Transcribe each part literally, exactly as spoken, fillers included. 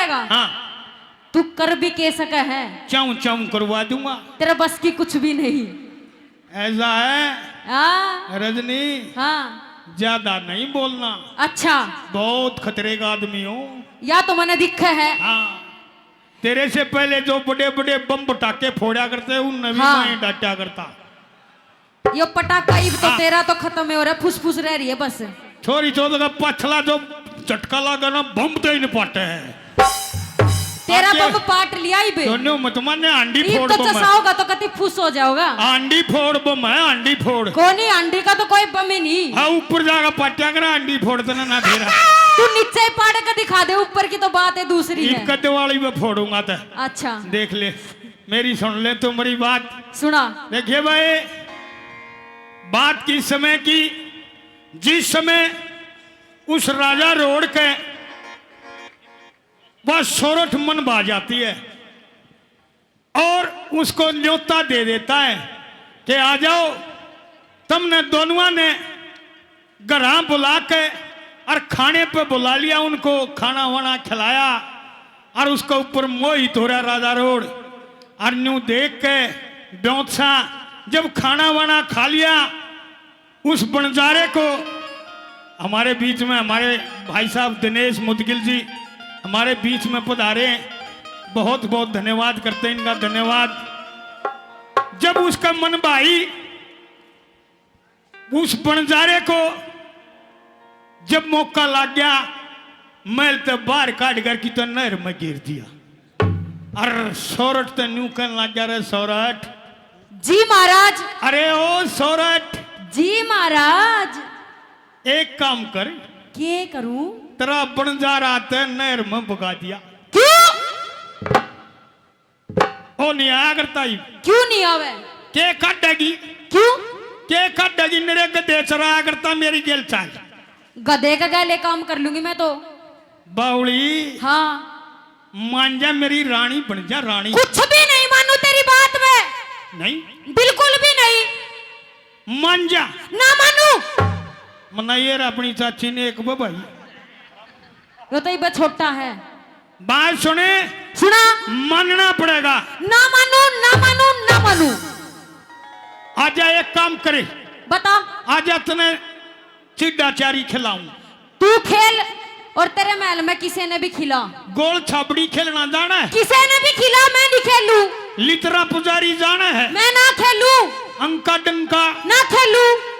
जाएगा। हाँ। तू कर भी के सके है। चाऊं चाऊं करवा दूंगा। तेरे बस की कुछ भी नहीं। ऐसा है हाँ। रजनी, हाँ। ज्यादा नहीं बोलना। अच्छा। बहुत खतरे का आदमी हूँ। या तो मैंने दिखा है। हाँ। तेरे से पहले जो बड़े बड़े बम पटाखे फोड़ा करते, उनने भी हाँ। मैं डांटा करता। यो पटाखा इब तो हाँ। तेरा तो खत्म हो रहा, फुसफुस रह रही है बस। छोरी चौथ का पाछला जो झटका लागा ना, बम तो ही नहीं पाटे है। तेरा आके बम पाट लिया इब। दोनों मत माने, हांडी इब फोड़ तो बम है। चसाओगा तो कति फुस हो जाओगा। हांडी फोड़ बम है, हांडी फोड़। कोनी, हांडी का तो कोई बम ही नहीं। हाँ, ऊपर जाकर पाटिया करा, हांडी फोड़ देना ना तेरा। तू नीचे ही पाड़ के दिखा दे, ऊपर की तो बात है दूसरी इब है। कद वाली में फोड़ूंगा तो। अच्छा। देख ले, मेरी सुन ले तू मेरी बात। सुना। देखिए भाई, बात किस समय की, जिस समय उस राजा रोड के वह सोरठ मन भा जाती है और उसको न्योता दे देता है कि आ जाओ, तुमने दोनों ने घरां बुला के और खाने पे बुला लिया, उनको खाना वाना खिलाया और उसके ऊपर मोहित हो रहा राजा रोड। और न्यू देख के ब्योंतसा जब खाना वाना खा लिया, उस बंजारे को हमारे बीच में, हमारे भाई साहब दिनेश मुदगिल जी हमारे बीच में पधारे, बहुत बहुत धन्यवाद करते हैं इनका, धन्यवाद। जब उसका मन भाई उस बंजारे को जब मौका लग गया, महल ते बाहर काट कर की तो नहर में गिर दिया। अर सोरठ ते न्यू कहन लग गया, "रे सोरठ।" जी महाराज। "अरे ओ सोरठ।" जी महाराज। "एक काम कर।" "के करूं?" "तेरा बंजारा ते नहर में बगा दिया।" "क्यों?" ओ नहीं आया करता ही। "क्यों नहीं आवे?" "के काटेगी?" "क्यों?" "के काटेगी? मेरे गधे चराया करता, मेरी गेल चाल।" "गधे के गैले काम कर लूंगी मैं तो।" "बावली।" "हाँ।" "मान जा, मेरी रानी बन जा, रानी।" "कुछ भी नहीं मानू तेरी बात में।" "नहीं?" "बिल्कुल भी नहीं।" "मान जा।" "ना मानू।" मनाइए रे अपनी चाची ने एक बे भाई। यो तो इबे छोटा है। बात सुने। सुना। मानना पड़ेगा। ना मानू, ना मानू, ना मानू। आजा एक काम करे। बता। आजा तने चिड्डा चारी खिलाऊं। तू खेल और तेरे महल में किसी ने भी खिला। गोल छाबड़ी खेलना जाना है? किसी ने भी खिला, मैं नहीं खेलू। लितरा पुजारी जाना है? मैं ना खेलू। अंका डंका? ना खेलू।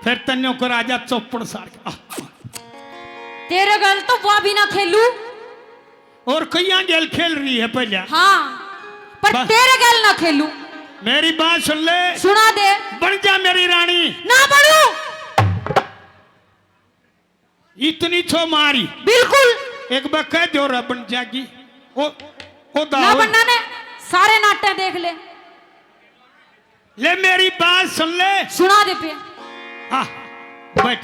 फिर तन्यो को राजा चौपड़ सार के, आह। तेरे गैल तो वा भी ना खेलू। और कईया गैल खेल रही है पहले। हाँ, पर बस। तेरे गैल ना खेलू। मेरी बात सुन ले। सुना दे। बन जा मेरी रानी। ना बनू। इतनी छो मारी। बिल्कुल। एक बार कह दो रे बन जागी। ओ, ओ ना दाऊद। बनना ने, सारे नाटे देख ले। ले मेरी बात सुन ले। सुना दे पे। आ, बैठ।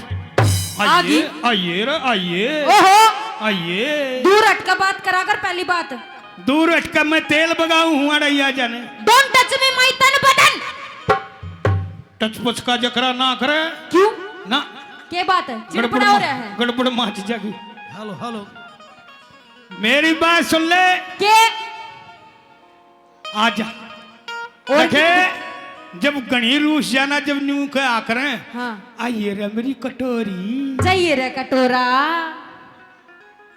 आ आइए, गई। आइए रे, आइए। ओहो। आइए। दूर हट के बात करा कर पहली बात। दूर हट के मैं तेल बगाऊं हूँ अड़ैया जाने। Don't touch me, my तन बदन। टच पच का जकरा ना करे। क्यों? ना। के बात है? गड़बड़ चिड़पड़ा हो मा-, रहा है। गड़बड़ माच जागी। Hello, hello. मेरी बात सुन ले। के? आजा। और देखे, जब घणी रूस जाना, जब न्यू कहा करें, हाँ। आइए रे मेरी कटोरी। चाहिए रे कटोरा।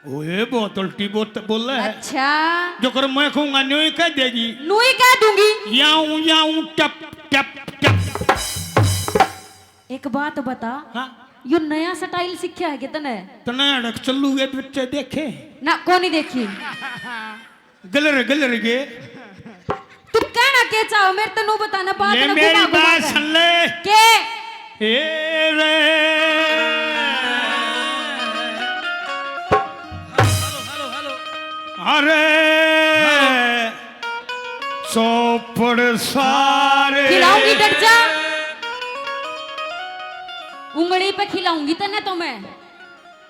ओए, बहुत उल्टी बोत-, बोले है। अच्छा। जो कर मैं कहूंगा, न्यू ही कह देगी। न्यू ही कह दूंगी। याऊं, याऊं, टप, टप, टप। एक बात बता, हाँ? यो नया style सीख्या है के तने? तने अड़क चलू गए बच्चे देखे? ना, को नहीं देखी। गलर, गलर गए। तू कहना के चाहो, मेरे तन्नू बताना बात ले ना मेरी घुमा घुमा बात के। सुन ले। के? ए रे। अरे। चौपड़ सारे। खिलाऊंगी, डट जा। उंगली पे खिलाऊंगी तन्ने तो मैं।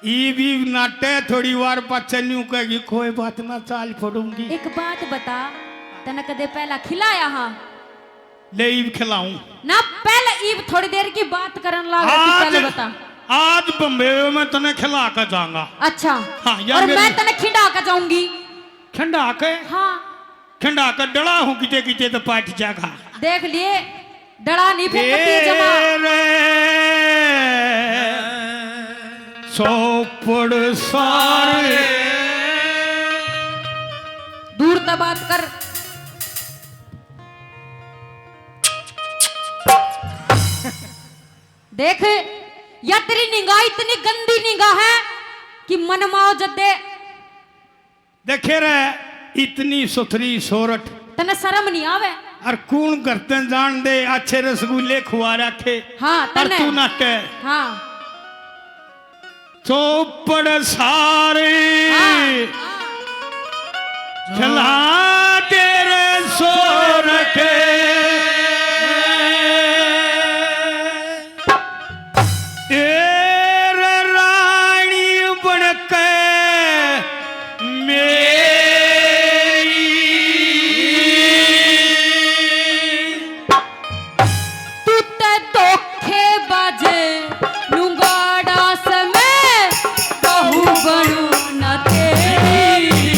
ईब, ईब नाटे, थोड़ी वार पाछे न्यू कहेगी, कोई बात ना, चाल फोड़ूंगी। एक बात बता, तने कदे पहला खिलाया हाँ? ले ईब खिलाऊं। ना, पहले ईब थोड़ी देर की बात करन लाग रही थी, आज, पहले बता। आज बम्बे में तने खिला के जाऊंगा। अच्छा। हाँ, या और मेरी मैं तने खिंडा के जाऊंगी। ठंडा के? हाँ। ठंडा के डला हूँ किते किते तो पाट जागा। देख लिए, डला नहीं फेंकती जमा। तेरे चौपड़ सारे। दूर तो बात कर। देख, या तेरी निगाह इतनी गंदी निगाह है कि मन माओ जद्दे। देखे रे, इतनी सुथरी सोरठ। तने शर्म नहीं आवे? और कौन घर तै जान दे, अच्छे रसगुल्ले खुआ रखे। हाँ, और तने। तू नाटे। हाँ। चौपड़ सारे। हाँ। चला तेरे सोरठ। ए रे रानी बनके मेरी। तू ते धोखेबाज लुगाड़ा से मैं बहू बनूं ना तेरी।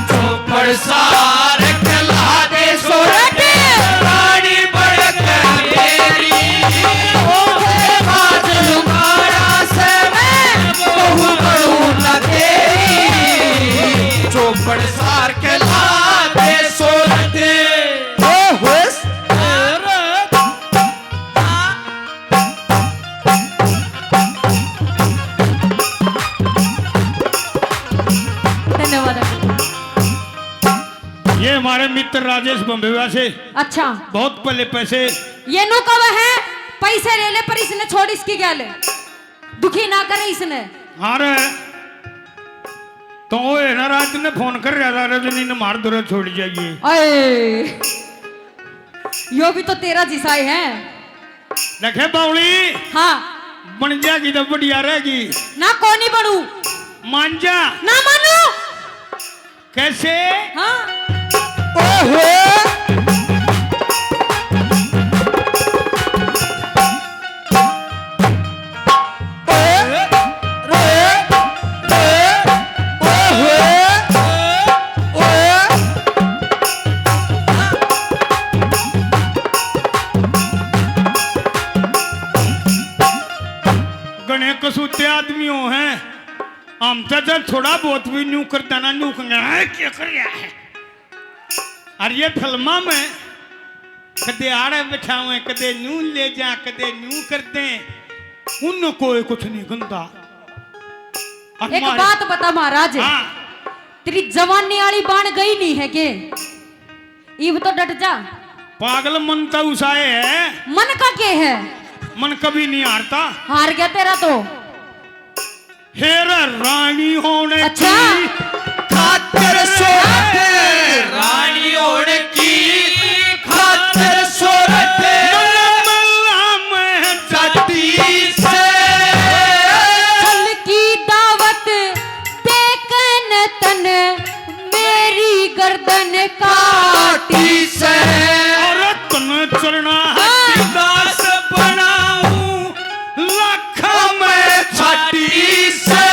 चौपड़ सार कला दे सोरठ, रानी बनके मेरी। धोखेबाज लुगाड़ा से मैं बहू बनूं ना तेरी। चौपड़ सार कला दे सोरठ। ओ होश। धन्यवाद। ये हमारे मित्र राजेश बम्बेवा से। अच्छा। बहुत पहले पैसे। ये नु कब है, पैसे ले ले, पर इसने छोड़, इसकी गैल दुखी ना करे इसने। अरे, तो वो है ना, रात ने फोन कर रहा था, रजनी ने मार दो, छोड़ जाइए। अये, यो भी तो तेरा जिसा ही है। देखे बावली। हाँ। बन जाएगी तो बढ़िया रहेगी। ना, कोनी बनू। मान जा। ना मानू। कैसे? हाँ। ओहो। ओए, ओए, ओए, ओहो। ओए। घणे कसूते आदमी हो हैं, हम तो जब थोड़ा बहुत भी न्यू कर देना, न्यू कहना, "हैं, क्या कर रहा है?" और ये फिल्मा में कदे आड़े बैठा हुए, कदे न्यू ले जा, कदे न्यू कर दे, उनको कोई कुछ नहीं कहता। और एक मारे बात बता महाराज, हाँ। तेरी जवानी आली बाण गई नहीं है के? इब तो डट जा। पागल, मन तो उसाए है। मन का के है? मन कभी नहीं हारता। हार गया तेरा तो। हेरा रानी होने अच्छा। की खातिर सोरठ, रानी होने की खातिर सोरठ। मल्ला, मल्ला मैं चाटी से। छल की दावत देकन तन मेरी गर्दन काटी से। और तन चरना हाँ। दास बनाऊं लाख में छाटी से।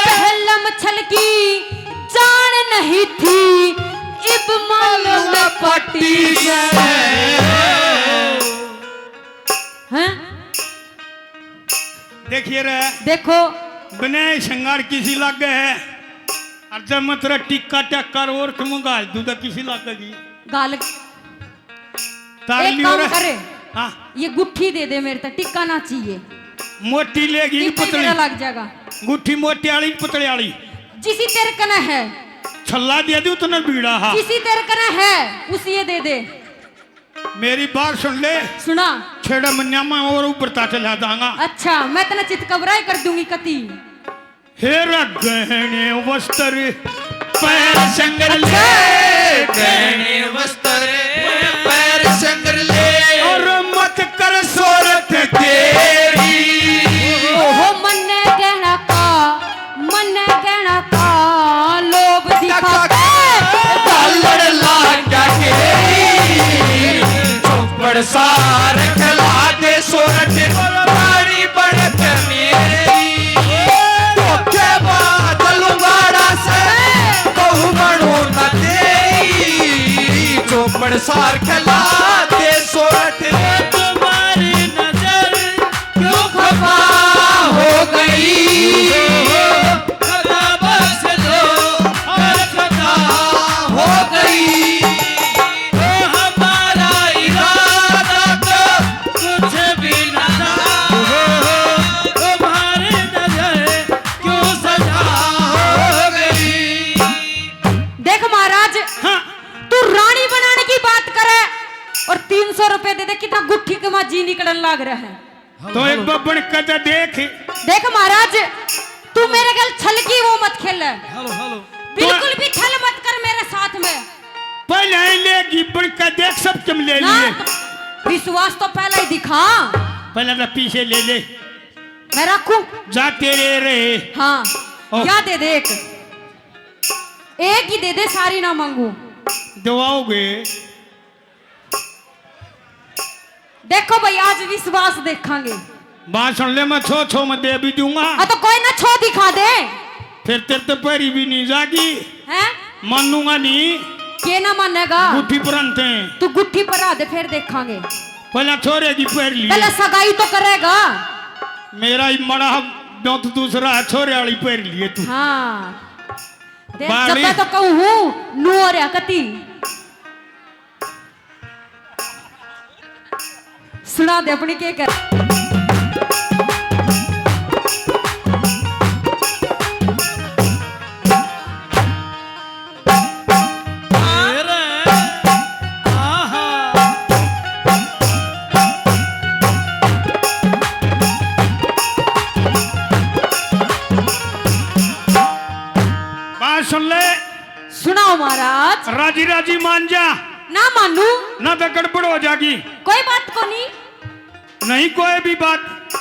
पहलम छलकी जान नहीं थी, इब मालूम पटी से। हैं? देखिए रे। देखो। बिना श्रृंगार किसी लागे है। और जब मैं तेरा टिक्का टक्का और के मुंह घाल दूं तो किसी लागेगी? गाल। तार एक लियो काम रे। करे। हाँ। ये गुट्ठी दे दे मेरे तो, टिक्का ना चाहिए। मोटी लेगी टिक्का ही पतली। मेरा लग जाएगा। गुट्ठी मोटी आली पतली आली। जिसी तेरे कने है। छल्ला दे दे उतना बीड़ा हा। जिसी तेरे कने है, उसी ये दे दे। मेरी बात सुन ले। सुना। छेड़ा मन्या मैं और ऊपर ता चला जाऊंगा। अच्छा, मैं इतना चित घबराए कर दूंगी कती। हेरा गहने वस्त्र पैर संगर ले, अच्छा। गहने वस्त्र पैर संगर ले, और मत कर सोरठ देरी। ओहो मन्ने गहना का, मन्ने गहना का लोभ दिखा के डालड़ लाग गया केरी। चौपड़ सार कला दे सोरठ रानी बनके मेरी। धोखेबाज लुगाड़ा से सार खिलाते सोरठ। तुम्हारी नजर क्यों खफा हो गई? खफा बख्श दो, हर खफा हो गई। ओ हमारा इरादा तो कुछ भी न था। तुम्हारी नजर क्यों सजा हो गई? देख महाराज, हाँ। तू रानी बनाने की बात करे और तीन सौ रुपए दे दे, कितना गुट्ठी के माँ जी निकलन लाग रहा है। तो एक बार बन के तो देख। देख महाराज, तू मेरे गल छल की वो मत खेल। Hello, hello. बिल्कुल भी छल मत कर मेरे साथ में। पहले ही लेगी बन के देख, सब तुम ले ना, लिए। विश्वास तो पहले ही दिखा। पहले तो पीछे ले ले। मैं रखूं? जा तेरे रहे। हाँ। ओह। या दे दे एक। एक ही दे दे, सारी ना मांगू। दवाओगे? देखो भाई, आज विश्वास देखांगे। बात सुन ले, मैं छो छो में दे भी दूंगा। हाँ, तो कोई ना, छो दिखा दे। फिर तेरे ते पैरी भी नहीं जागी। हैं? मानूंगा नहीं। के ना मानेगा? गुट्ठी परंते। तू गुट्ठी परा दे, फिर देखांगे। पहला छोरे की पैर लिए। पहले सगाई तो करेगा। मेरा ही मड़ा, दो तो दूसरा छोरे वाली पैर लिए तू। हाँ। देख, बाली। जब मैं तो कहूँ हूँ, नू हो रहा कती। सुना दे अपनी के कर। बात सुन ले। सुनाओ महाराज। राजी राजी मान जा। ना मानू। ना तो गड़बड़ हो जागी। कोई बात को नहीं। नहीं कोई भी बात।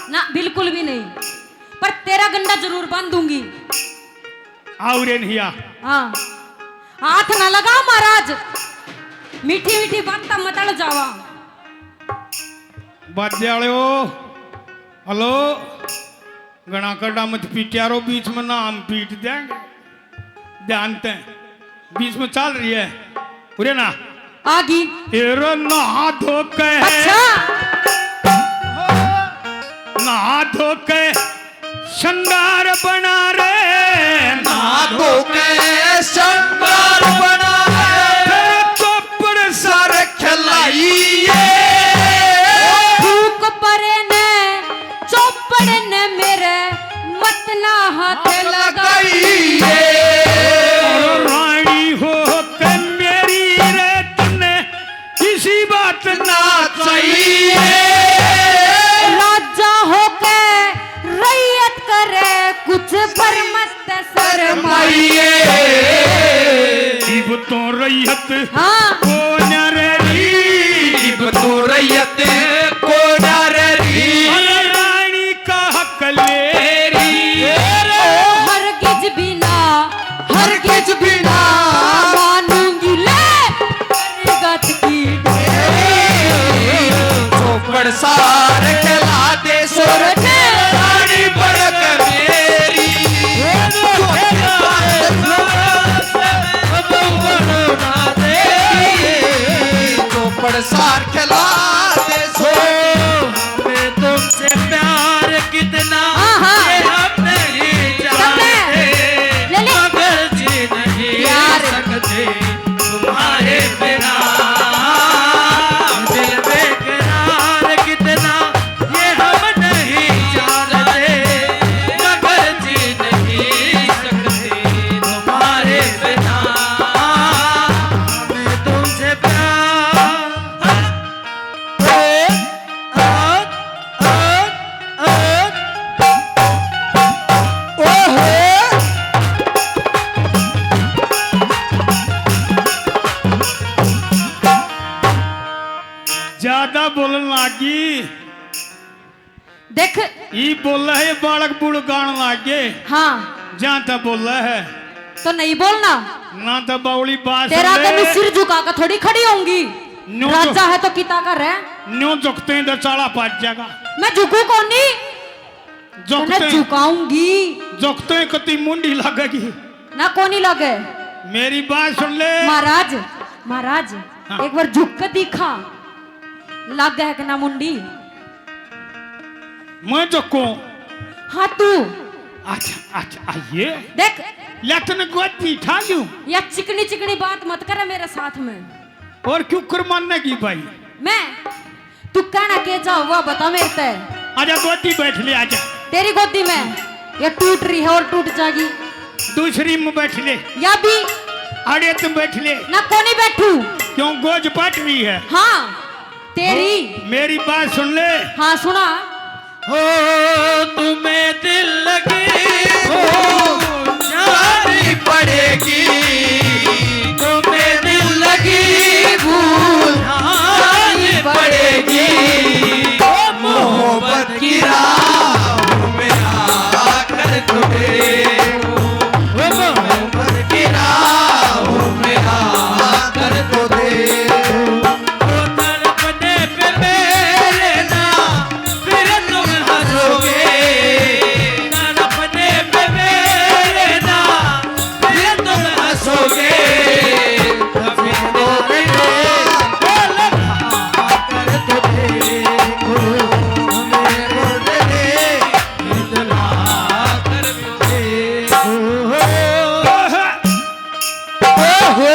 ना, बिल्कुल भी नहीं। पर तेरा गंडा जरूर बांधूंगी। आओ रे नैया। हाँ। हाथ ना लगाओ महाराज। मीठी मीठी बात मत अड़ जावा। बाजे वाले हो। हेलो। घणा कड़ा मत पीटिया रो, बीच में ना हम पीट देंगे। ध्यान ते, बीच में चल रही है। उरे ना। आ गई। एरो नहा धो के। अच्छा। नहा धो के शंगार बना रे। नहा धो के शंगार बना रे। तेरा चौपड़ सारे खिलाइए। फूक परे ने चौपड़ ने मेरे मत ना हाथ लगाइए। और रानी हो के मेरी रे तन्ने किसी बात ना चाहिए। राजा होके रैयत करे कुछ पर मत शर्माइए। इब तो रैयत हाँ। को ना रही। इब तो रैयत को ना रही। अरे रानी का हक ले रही। ओ हरगिज भी ना, हरगिज भी ना मानूंगी ले गत की। चौपड़ सार खिला दे सोरठ। रानी बड़क मेरी। चौपड़ सार खिला दे सोरठ। हमें तुमसे प्यार कितना, हाँ, हाँ। ये हम नहीं जानते, ले ले। मगर जी नहीं यार। सकते तुम्हारे बिना। दिल बेकरार कितना, ये हम नहीं जानते, मगर जी नहीं सकते तुम्हारे बिना। हमें तुमसे प्यार। ज्यादा बोलन लागी। देख। ई बोला है, बालक बुड़ गान लाग गए। हाँ। जहाँ तक बोला है। तो नहीं बोलना। ना तो बावली बात तेरा सुन ले। तो मैं सिर झुका के थोड़ी खड़ी होंगी। न्यू राजा झुक-, है तो किता का रह। न्यू झुकते हैं तो चाला पाट जाएगा। मैं झुकू कोनी। झुकते तन्ने झुकाऊंगी। झुकते हैं कती मुंडी लगेगी। ना कोनी लगे। मेरी बात सुन ले। महाराज, महाराज। हाँ। एक बार झुक के दिखा, लागे है कि ना मुंडी? मैं झुकूं? हाँ, तू। अच्छा, अच्छा, आइए। देख। ले, तने गोदी उठा लूं। या चिकनी चिकनी बात मत करे मेरे साथ में। और क्यों कर मानने की भाई? मैं? तू कहना के चाहो, वो बता मेरे ते। आजा, गोदी बैठ ले, आजा। तेरी गोदी में ये टूट रही है और टूट जाएगी। दूसरी में बैठ ले। या भी। अरे, तुम बैठ ले। ना, कोनी बैठू। क्यों, गोज पाट रही है? हाँ, तेरी। मेरी बात सुन ले। हाँ, सुना। हो, तुम्हें दिल लगी हो, जानी पड़ेगी। तुम्हें दिल लगी भूल जानी पड़ेगी। मोहब्बत की राहों में आकर तुम्हें, मोहब्बत की राहों में आकर तुम्हें, वो तड़पने पे मेरे ना फिर तुम हंसोगे, तड़पने पे मेरे ना फिर तुम हंसोगे। कभी तो देखो, बोलो, आकर तो देखो, मेरे को दे दे, इतना कर भी देखो। ओहो।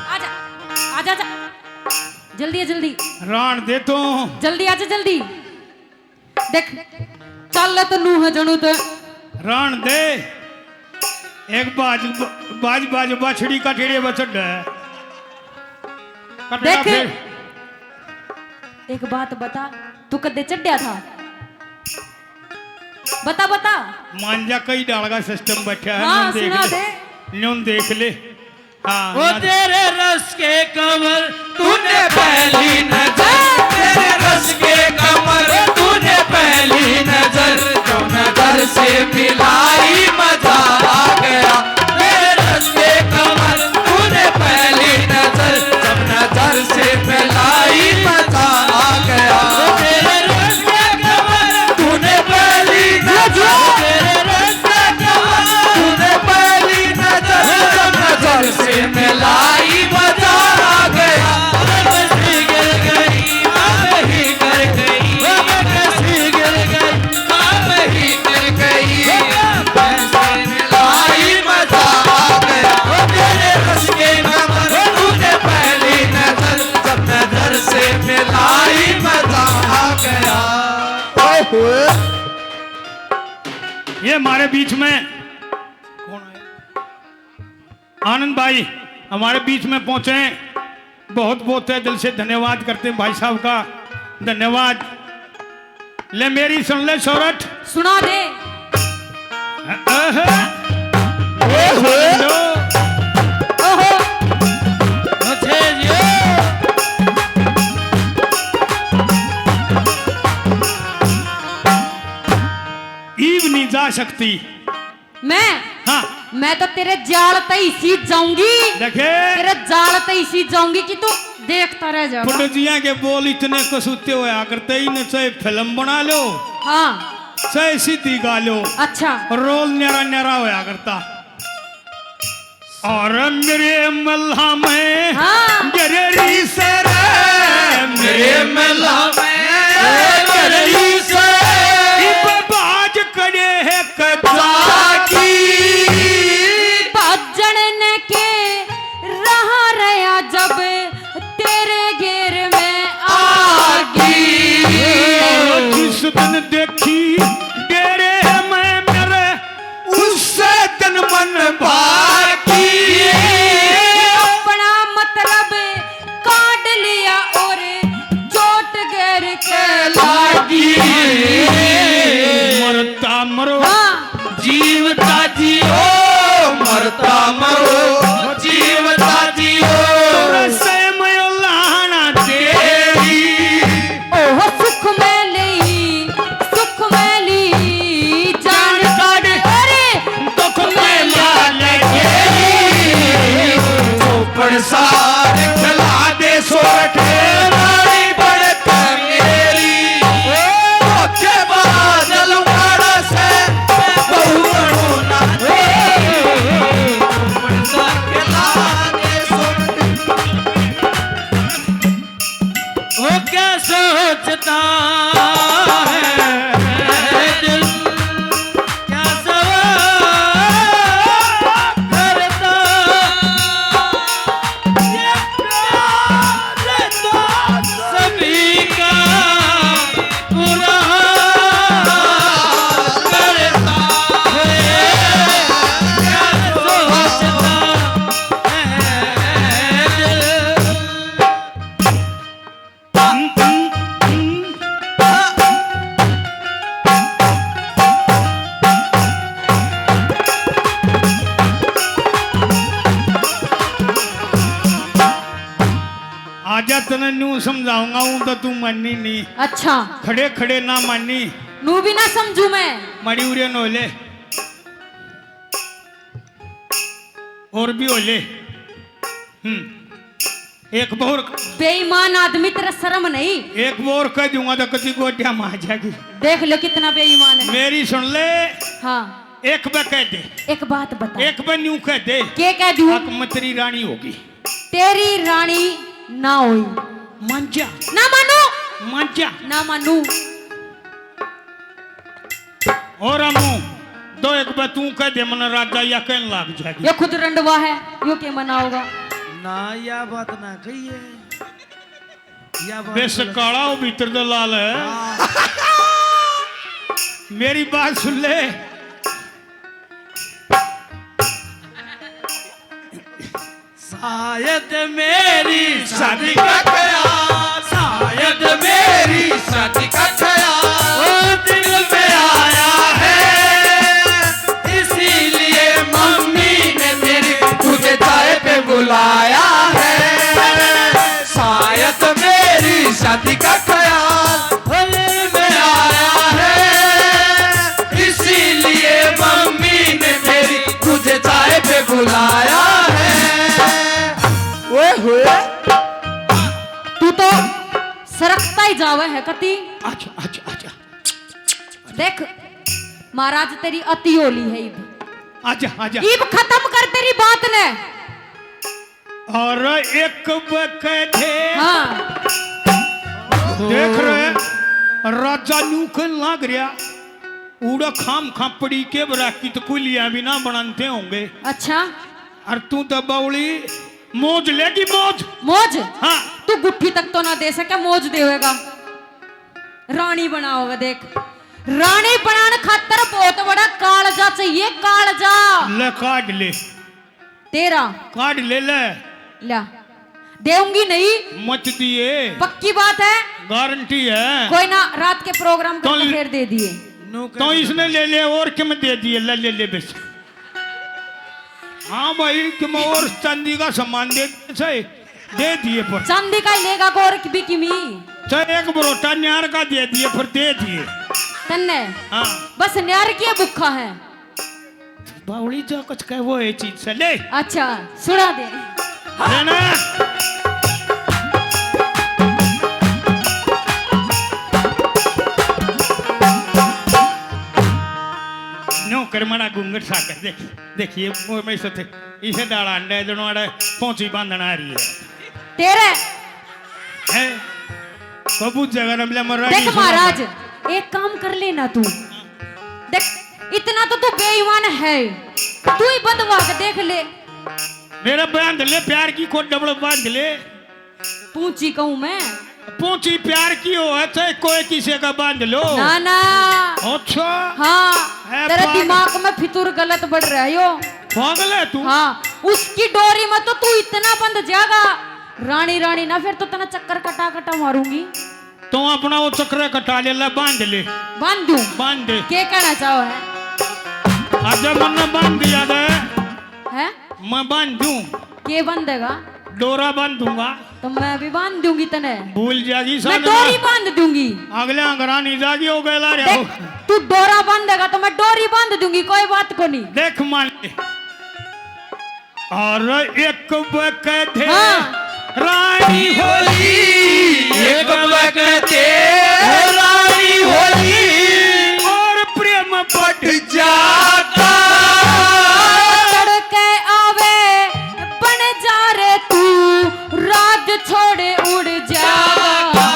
आजा, आजा, आजा। जल्दी आ, जल्दी। राण दे तू। जल्दी आजा, जल्दी। देख, चल तो नू है जणू तो। राण दे। एक बाज, बाज, बाज, बाछड़ी कटेड़े बचड है। कटेड़ा देख, फिर। एक बात बता, तू कदे चढ़या था? बता, बता। मांझा कई डाल का सिस्टम बैठा है, हाँ, न्यूं देख सुना ले। दे। न्यूं देख ले। हाँ, वो ना। तेरे रस के कमर तूने पहली नजर, तेरे रस के कमर तूने पहली नजर, जो नजर से मिलाई मजा आ गया। तेरे रस के कमर तूने पहली नजर, जब नजर से मिलाई मजा आ गया। तेरे रस के कमर तूने पहली नजर, तेरे रस के कमर तूने पहली नजर, जब नजर से मिलाई मजा आ गया। मैं कैसी गिर गई, मैं ही कर गई, मैं कैसी गिर गई, मैं ही कर गई। मिलाई मजा आ गया। ओ तेरे रस के कमर तूने पहली नजर, जब नजर से मिलाई मजा आ गया। ओए होए। ये हमारे बीच में कौन आया? आनंद भाई हमारे बीच में पहुंचे हैं, बहुत बहुत तहे दिल से धन्यवाद करते हैं भाई साहब का, धन्यवाद। ले मेरी सुन ले सोरठ। सुना दे। ओहो। ओहो। मुझे ये ईब नहीं जा सकती। मैं? हाँ। मैं तो तेरे जाल तई सी जाऊंगी। देखे? तेरे जाल तई सी जाऊंगी कि तू देखता रह जाएगा। पंडित जियां के बोल इतने कसूते होया करते, इन्हें चाहे फिल्म बना लो, हाँ। चाहे सीधी गा लो। अच्छा। रोल न्यारा न्यारा होया करता। और मेरे मल्हा में हाँ। गररी सर, मेरे मल्हा में गररी सर, इब बाज कड़े है कच्चा की। बाजण ने के रहा रहा जब तेरे घेर में आगी। जिस दिन देखी डेरे में मेरे, उस दिन मन बाकी। अपना मतलब काट सोचता है दिल, क्या सवाल करता, ये प्यार तो सभी का बुरा करता है, क्या सोचता है दिल। आजा, तने न्यू समझाऊंगा हूं तो तू मानी नहीं। अच्छा। खड़े खड़े ना मानी। नू भी ना समझू मैं। माड़ी उरे नो ले। और भी हो ले। हम्म। एक बोर। बेईमान आदमी, तेरा शर्म नहीं? एक बोर कह दूंगा तो कति गोड्या में आ जाएगी। देख लो कितना बेईमान है। मेरी सुन ले। हाँ। एक बे कह दे। एक बात बता। एक बे न्यू कह दे। के कह दूं? हक में तेरी रानी होगी। तेरी रानी ना होई। मान जा। ना मानू। मान जा। ना मानू। और रामू, दो एक बे तू कह दे, मन राजा या कहन लाग जाएगी। ये खुद रंडवा है, यो के मनाओगा? ना, या बात ना कहिए। या बात बेस गलत। काला हो, भीतर तो लाल है। हाँ। मेरी बात सुन ले। शायद मेरी शादी का ख्याल, शायद मेरी शादी का ख्याल ओ दिल में आया है, इसीलिए मम्मी ने मेरी तुझे चाय पे बुलाया है। शायद मेरी शादी का ख्याल दिल में आया है, इसीलिए मम्मी ने मेरी तुझे चाय पे बुलाया है। ओए होए। तू तो सरकता ही जावे है कती। अच्छा, अच्छा, अच्छा। देख महाराज, तेरी अति होली है इब। आजा, आजा। इब खत्म कर तेरी बात ने। और एक बकदे। हाँ। देख रहे, राजा न्यू कहन लाग रहा, उड़ा खाम खापड़ी के बरा की तो कुलिया भी ना बनाते होंगे। अच्छा। और तू तो बावली मौज लेगी, मौज। मौज? हाँ। तू गुट्ठी तक तो ना दे सके, मौज देवेगा। रानी बनाओगे, देख। रानी बनाने खातर बहुत बड़ा कालजा चाहिए, कालजा। ले काट ले। तेरा। काट ले ले। ला। देऊंगी नहीं। मत दिए। पक्की बात है? गारंटी है। कोई ना, रात के प्रोग्राम तो करके ले-, फिर दे दिए। तो इसने ले ले और क्या मैं दे दिए, ले, ले, ले बस। हाँ भाई, कि मैं और चांदी का सामान दे, दे दिए पर। चांदी का ही लेगा को और भी किमी। चाहे एक बरोटा न्यार का दे दिए पर दे दिए। तन्ने। हाँ। बस न्यार की भूखा है। बावली जो कुछ कहे वो ये चीज से ले। अच्छा, सुना दे। लेना। न्यू कर मना घूंघट सा कर, देख, देखिए, वो मैं सोचे, इसे डाला अंडे जनवाड़े पहुंची बांधना आ रही है। तेरे। हैं? कबू जगह न मिला, मर रहा देख नहीं, महाराज, सुना। एक काम कर लेना तू। देख, इतना तो तू बेईमान है, तू ही बंधवा के देख ले। मेरा बांध ले, प्यार की कोट डबल बांध ले। पूंची कहूं मैं? पूंची प्यार की हो, अच्छा कोई किसी का बांध लो। ना, ना। अच्छा। हाँ, ए, तेरे पागल। दिमाग में फितूर गलत बढ़ रहा है यो। पागल है तू? हाँ, उसकी डोरी में तो तू इतना बंध जाएगा, रानी, रानी ना, फिर तो तने चक्कर कटा कटा मारूंगी। तो अपना वो चक्कर कटा ले, ले बांध ले। बांध दूं? बांध दे। के कहना चाहो है? आजा, मन्ने बांध दिया दे। हैं? मैं बांध दूं। के बांधेगा? डोरा बांध दूंगा। तो मैं भी बांध दूंगी तने। भूल जाएगी मैं साले डोरी ना। बांध दूंगी। अगले घरा नहीं जागी हो गए ला रहे हो। देख, तू डोरा बांधेगा तो मैं डोरी बांध दूंगी, कोई बात को नहीं। देख मान ले। और एक बकते हाँ। रानी होली, एक बकते रानी होली, और प्रेम पट जाता। तड़के आवे बन जा रे तू, राज छोड़े उड़ जाता।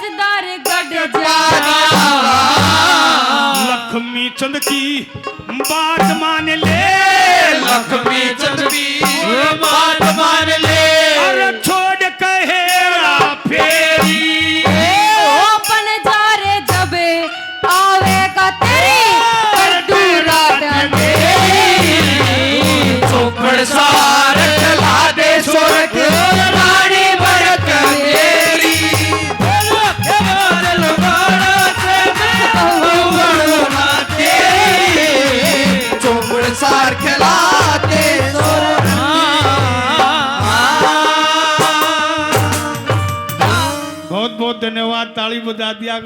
जदार गढ़ जा। लक्ष्मी चंद की बात मान ले। लक्ष्मी चंद की बात मान ले। अरे छोड़ कहेरा फेरी। ओ बन जा रे जब आवेगा तेरी कद्दू रात अंधेरी। चौपड़ सार खिला दे सोरठ रानी भड़क मेरी। चौपड़ सार खिला दे सोरठ। बहुत बहुत धन्यवाद, ताली बजा दिया।